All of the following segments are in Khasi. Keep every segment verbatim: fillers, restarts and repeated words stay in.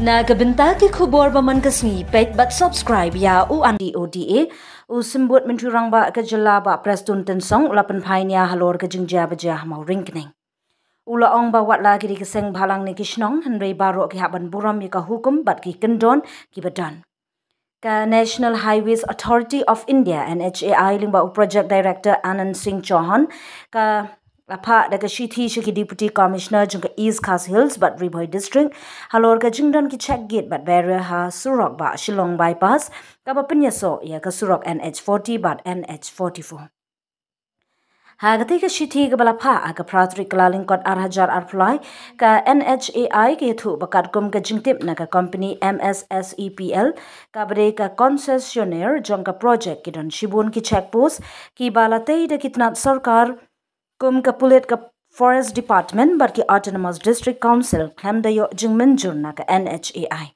Na ka bynta ki khubor ba man ka sngi, peit bad subscribe ïa u Andy O D A. U Symbud Myntri Rangbah ka jylla Bah Prestone Tynsong u la pynphai nia halor ka jingjia ba jia ha Mawryngkneng. U la ong ba wat la ki dei ki seng bhalang ne ki shnong, hynrei baroh ki hap ban burom ïa ka hukum bad ki kyndon kiba don. Ka National Highways Authority of India, N H A I, lyngba u Project Director Anand Singh Chauhan, ka la phah da ka shithi sha ki Deputy Commissioner jong ka East Khasi Hills bad Ri Bhoi District halor ka jingdon ki check gate bad barrier ha surok Bah Shillong Bypass, kaba pynïasoh ïa ka surok N H forty bad N H forty-four. Ha katei ka shithi kaba la phah ha ka phra tarik Kyllalyngkot ar hajar arphew lai, ka N H A I ka ïathuh ba katkum ka jingtip na ka company M S S E P L, kaba dei ka concessionaire jong ka project, ki don shibun ki check post kiba la tei da ki tnat sorkar kum ka pulit, ka Forest Department bad ki Autonomous District Council khlem da ïoh jingmynjur na ka N H A I.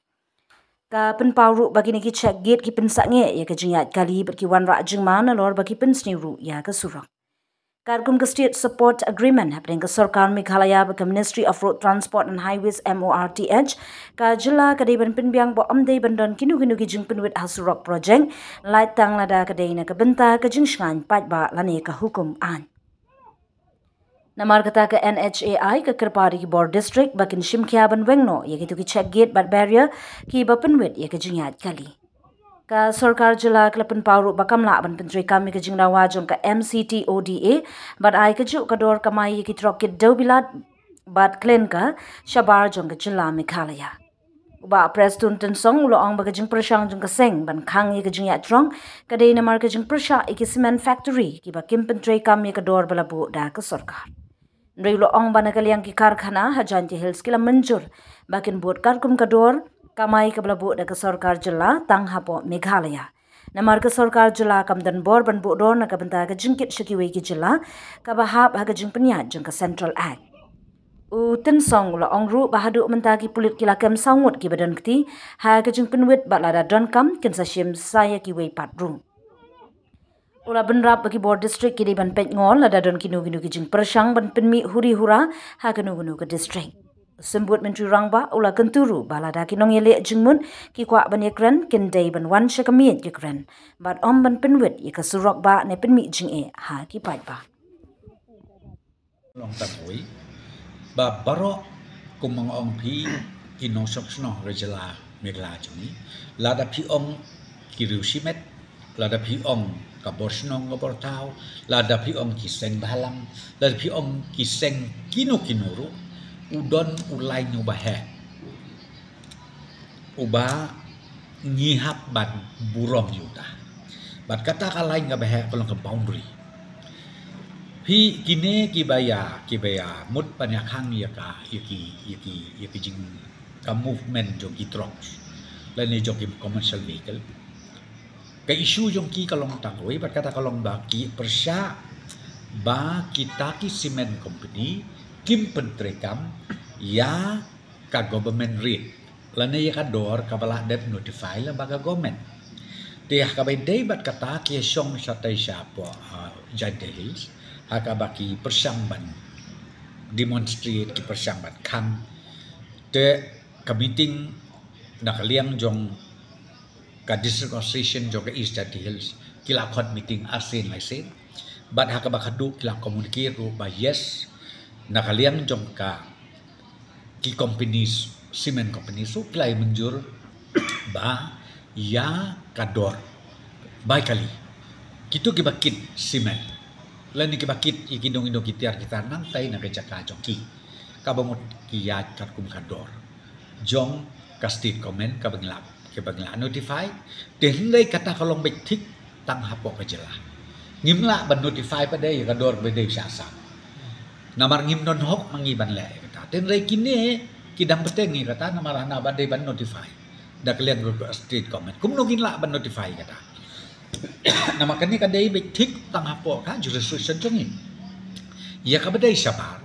Ka pynpaw ruh ba kine ki check gate ki pynsangeh ïa ka jingïaid kali bad ki wanrah jingma nalor ba ki pynsniew ruh ïa ka surok. Katkum ka State Support Agreement hapdeng ka Sorkar Meghalaya bad ka Ministry of Road Transport and Highways, M O R T H, ka jylla ka dei ban pynbiang ba ym dei ban don kino kino ki jingpynwit ha surok project, lait tang lada ka dei na ka bynta ka jingshngaiñ paidbah lane ka hukum aiñ. Namar kata ka N H A I ka kyrpad ïa ki bor district ba kin shim khia ban weng noh ïa kito ki check gate bad barrier kiba pynwit ïa ka jingïaid kali. Ka sorkar jylla ka la pynpaw ruh ba kam lah ban pyntreikam ïa ka jingdawa jong ka M C T O D A ban ai kajuh ka dor kamai ïa ki trok kit dewbilat bad klinker shabar jong ka jylla Meghalaya. U Bah Prestone Tynsong u la ong ba ka jingpyrshang jong ka seng ban khang ïa ka jingïaid trong ka dei namar ka jingpyrshah ïa ki cement factory kiba kim pyntreikam ïa ka dor ba la buh da ka sorkar. Hynrei u la ong ba na ka liang ki karkhana ha Jaintia Hills ki la mynjur ba kin bud katkum ka dor kamai kaba la buh da ka sorkar jylla tang hapoh Meghalaya. Namar ka sorkar jylla kam don bor ban buh dor na ka bynta ka jingkit sha kiwei ki jylla kaba hap ha ka jingpynïaid jong ka Central Act. U Tynsong u la ong ruh ba haduh mynta ki pulit ki la kem saw ngut kiba don kti ha ka jingpynwit bad lada donkam kin sa shim sa ïa kiwei pat ruh. U la bynrap ba ki bor district ki dei ban peit ngor lada don kino kino ki jingpyrshang ban pynmih huri hura ha kano kano ka district. Symbud Myntri Rangbah u la kyntu ruh ba lada ki nongïaleh jingmut ki kwah ban ïakren, kin dei ban wan sha ka miej ïakren bad ym ban pynwit ïa ka surok bah ne pynmih jingeh ha ki paidbah. Long tang oi ba baroh, kum ma nga ong phi, ki nongshong shnong ha ka jylla Meghalaya jong ngi, lada phi ong ki riew shimet, lada phi ong ka bor shnong ka bor thaw, lada phi ong ki seng bhalang, lada phi ong ki seng kino kino ruh, u don u lain uba heh uba ngi hap ban burom ïa uta. Bad kata ka lain kaba heh ka long ka boundary. Phi, kine kiba ïa, kiba ïa mut ban ïa khang ïa ka, ïa ki, ïa ki, ïa ki jing, ka movement jong ki trucks lane jong ki commercial vehicle. Ka issue jong ki ka long tang kawei, bad kata ka long ba ki pyrshah ba kita ki cement company kim pyntreikam ïa ka government rate lane ïa ka dor kaba la dep notify lyngba ka government. Te ha kaba ïadei bad kata, ki ïa shong shatai shapoh, ah, Jaintia Hills ha kaba ki pyrshang ban demonstrate, ki pyrshang ban khang. Te ka meeting na ka liang jong ka District Association jong ka East Jaintia Hills ki la khot meeting arsien laisien. Bad ha kaba khatduh ki la communicate ruh ba yes, na ka liang jong ka, ki companies, cement companies ruh ki la ïa mynjur ba ïa ka dor bai kali. Kito kiba kit cement lane kiba kit ïa ki nongkynnoh ki tiar ki tar nangtai na ka jaka jong ki, kaba mut ki ïaid katkum ka dor jong ka state government kaba ngi la, kaba ngi la notify. Te hynrei kata ka long beit thik tang hapoh ka jylla. Ngim lah ban notify pat de ïa ka dor ba dei sha Assam. Namar ngim don hok ma ngi ban leh ïa kata. Te hynrei kine ki dang bteng ïa kata namar hana ba dei ban notify da ka liang ka state government. Kumno ngin lah ban notify ïa kata? Namar kane ka dei beit thik tang hapoh ka jurisdiction jong ngi. Ïa kaba dei shabar,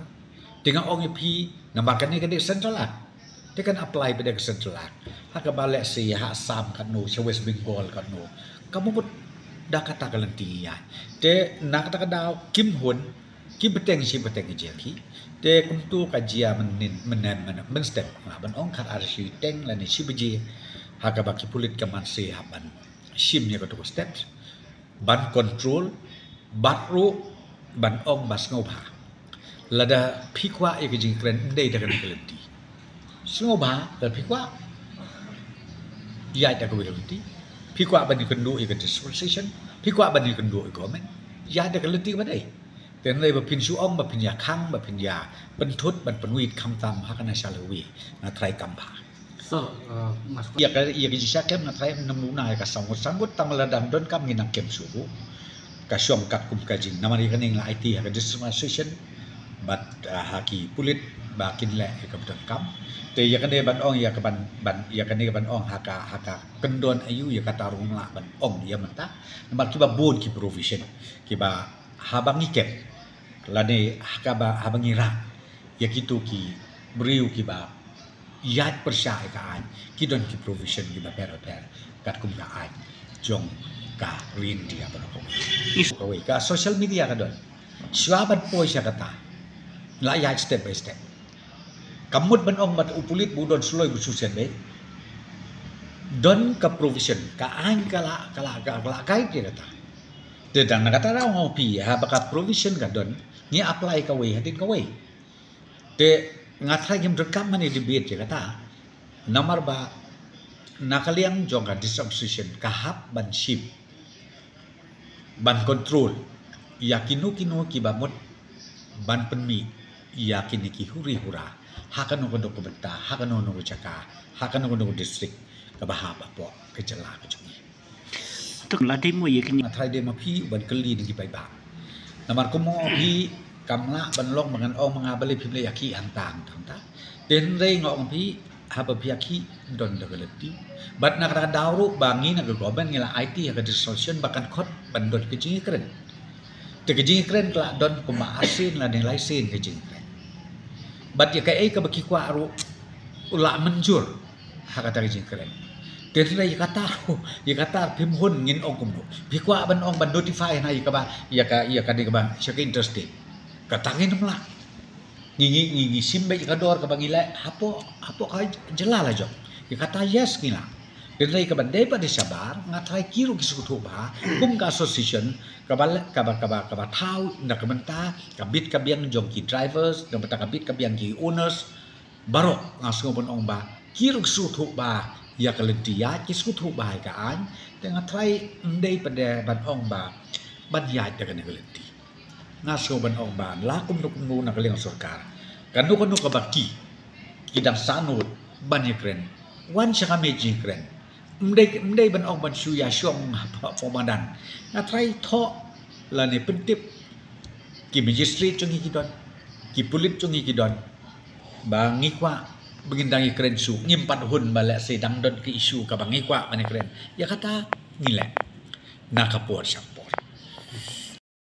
te nga ong ïa phi, namar kane ka dei Central Act, te kan apply pat de ka Central Act. Ha kaba leh sha, ha Assam katno, sha West Bengal katno, ka mut da kata ka lynti ïa. Te na kata ka daw kim hun Ki bteng shi bteng ki jia ki. Te kumtu ka jia mynnin mynnin mynnin mynstep. Nga ban ong khat ar shi teng lane shi baje. Ha kaba ki pulit ka man shi hap ban shim ïa katu ka steps. Ban control, bad ruh ban ong ba sngewbha. Lada phi kwah ïa ka jingkren, ym dei da kane ka lynti. Sngewbha, lada phi kwah, ïaid da kawei ka lynti. Phi kwah ban ïakynduh ïa ka dispensation, phi kwah ban ïakynduh ïa ka government, ïaid da ka lynti ba dei. Te hynrei ba phin shu ong, ba phin ïa khang, ba phin ïa pynthut, ban pynwit khamtam ha kane sha lawei, nga tharai kam bha. So, uh, mas- Ïa ka, ïa ka jingshah kem nga tharai ym duna ïa ka sangut sangut, tang lada ym don kam ngin nang kem shuh. Ka shong katkum ka jing. Namar ïa kane nga la aiti ha ka district administration bad, uh, ha ki pulit ba kin leh ïa kaba donkam. Te ïa kane ban ong ïa ka ban, ban, ïa kane ban ong ha ka, ha ka kyndon aïu ïa kata ruh nga lah ban ong ïa mynta. Namar kiba bun ki provision kiba haba ngi kem lane ha kaba, haba ngi rah ïa kito ki briew kiba ïaid pyrshah ïa ka aiñ, ki don ki provision kiba pher bapher katkum ka aiñ jong ka Ri India baroh kawei. Kawei ka social media ka don. Shuwa ban poi sha kata, la ïaid step by step. Kam mut ban ong ba u pulit ba u don suloi ba u shu shet beit. Don ka provision, ka aiñ ka la, ka la, ka la guide ïa kata. Te dang na kata ruh nga ong phi, haba ka provision ka don, ngi apply kawei hadien kawei. Te nga tharai ngim donkam ban ïa debate ïa kata. Namar ba na ka liang jong ka district administration ka hap ban shim, ban control ïa kino kino kiba mut ban pynmih ïa kine ki huri hura ha kano kano ka bynta, ha kano kano ka jaka, ha kano kano ka district kaba hap hapoh ka jylla ka jong ngi. Te la dei mo ïa kine. Nga tharai dei ma phi ban kylli na ki paidbah. Namar kumno phi, kam lah ban long ba ngan ong ma nga balei phim leh ïa ki hangta hangta hangta. Te hynrei nga ong phi, haba phi ïa ki don da ka lynti. Bad na kata ka daw ruh ba ngi na ka government ngi la aiti ha ka district administration ba kan khot ban don ka jingïakren. Te ka jingïakren ka la don kumba arsien lane laisien ka jingïakren. Bad ïa kaei kaba ki kwah ruh u la mynjur ha kata ka jingkren. Te hynrei ïa kata, ïa kata phim hun ngin ong kumno. Phi kwah ban ong ban notify na ïa kaba, ïa ka, ïa kane kaba sha ka interstate. Kata ngin ym lah. Ngi, ngi, ngi, ngi shim beit ïa ka dor kaba ngi leh hapoh, hapoh ka jylla la jong. Ïa kata yes ngi lah. Te hynrei kaba dei pat dei shabar, nga tharai ki ruh ki sngewthuh bha kum ka association kaba leh, kaba, kaba, kaba thaw na ka bynta ka bit ka biang jong ki drivers, na ka bynta ka bit ka biang ki owners. Baroh nga sngew ban ong ba ki ruh ki sngewthuh bha ïa ka lynti ïaid, ki sngewthuh bha ïa ka aiñ. Te nga tharai ym dei pat de ban ong ba ban ïaid da kane ka lynti. Nga sngew ban ong ba la kumno kumno na ka liang sorkar, kano kano kaba ki, ki dang sangnud ban ïakren, wan sha ka mei jingkren. Ym dei, ym dei ban ong ban shu ïa shong hapoh madan. Nga tharai thoh lane pyntip ki magistrate jong ngi ki don, ki pulit jong ngi ki don, ba ngi kwah ba ngin dang ïakren shuh, ngim pat hun ba lehse dang don ka issue kaba ngi kwah ban ïakren. Ïa kata ngi leh na ka por shap.